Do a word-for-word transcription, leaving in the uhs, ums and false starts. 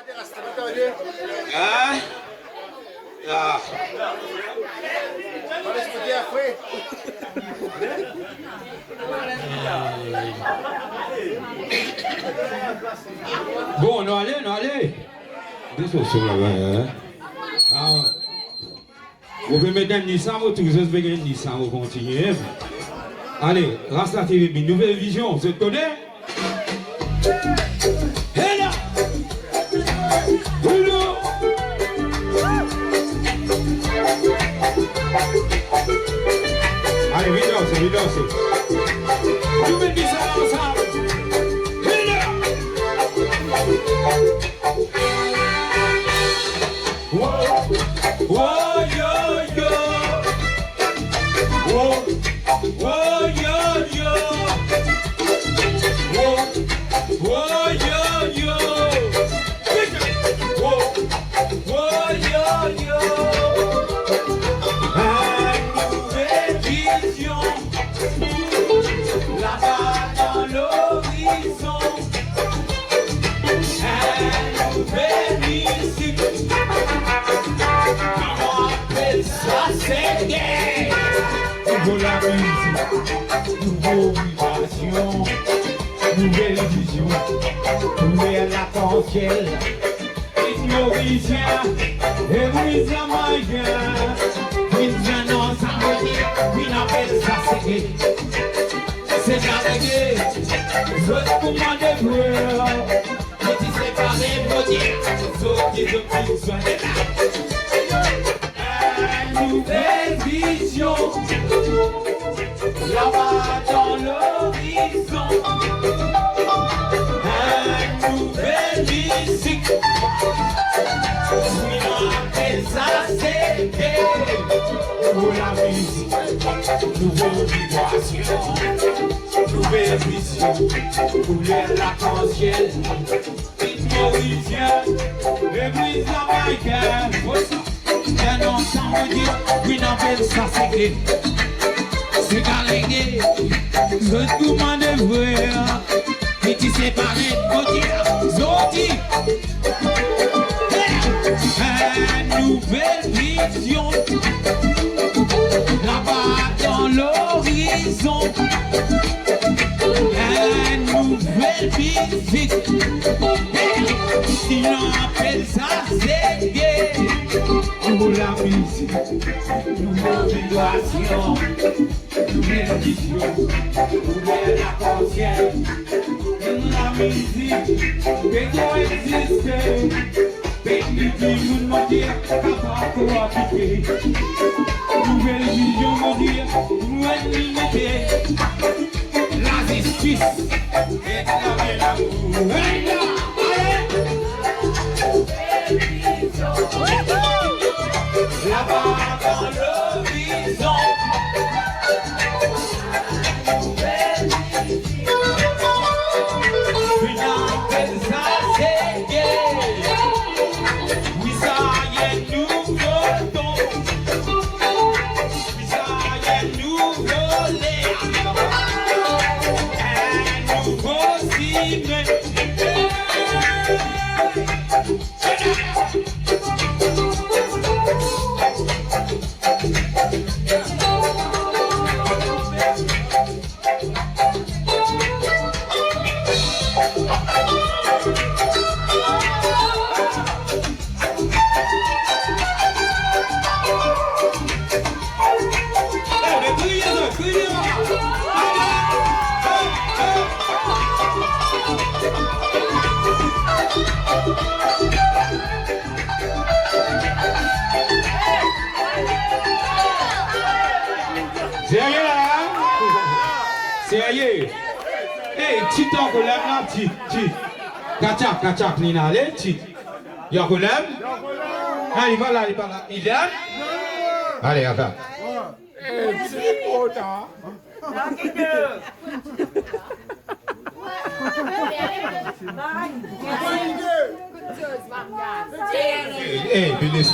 Hein? Ah. Bon, nou ale, nou ale. Dezoli, sa laba, hein? Ah. Ou pe met enn Nissan, ou tou zot pe gagn Nissan, ou kontinie. Ale, Rasta T V, Nouvelle Vision, zot kone? Hela! Hela! Ale, vinn danse, vinn danse. Nou met Nissan ansam. Hela! Wo, wo, yo, yo. Wo, wo, yo, yo. Wo, wo, yo, yo. Wo, wo, yo, yo. Enn nouvel vizion. Laba dan lorizon, enn nouvel mizik. Nou apel sa sege. Nouvo lamizik, nouvo vibrasion, nouvel vizion, kouler lakansiel. Rit morisien, e rit zamayikin, vinn zwenn ansam, vinn apel sa sege. Sega rege, zot kouma de frer, ki ti separe, Bondie, zot ki zot ti zwenn. Enn nouvel vizion. Laba dan lorizon, enn nouvel mizik. Wi, nou apel sa sege. Nouvo lamizik, nouvo vibrasion, nouvel vizion, kouler lakansiel. Rit morisien, e rit zamayikin. Zwenn ansam, nou dir, wi, nou apel sa sege. Sega rege, zot kouma de frer, ki ti separe, Bondie, zot ti. Hey! Enn nouvel vizion, laba dan lorizon. Enn nouvel mizik. Hey! Inn apel sa sege. Nouvo lamizik, nouvo vibrasion, nouvel vizion, kouler lakansiel. Lamizik pe tou existe. Pe nou dimoun, Bondie, kapav pou okipe. Nouvel vizion, Bondie, nou enn linite. Lazistis ek lamour. Hey, la, ale! Laba dan lorizon. Inn apel sa sege. Wi, sa enn nouvo ton. Wi, sa enn nouvo ler. Enn nouvo simin. Serye la, hein? Serye. Hey, tit ankor la, la, tit, tit. Katchak, katchak, li ena, ale, tit. Li ankor la? Ah, li pa la, li pa la. Li la? Ale, atann. Eh, eh, Benes,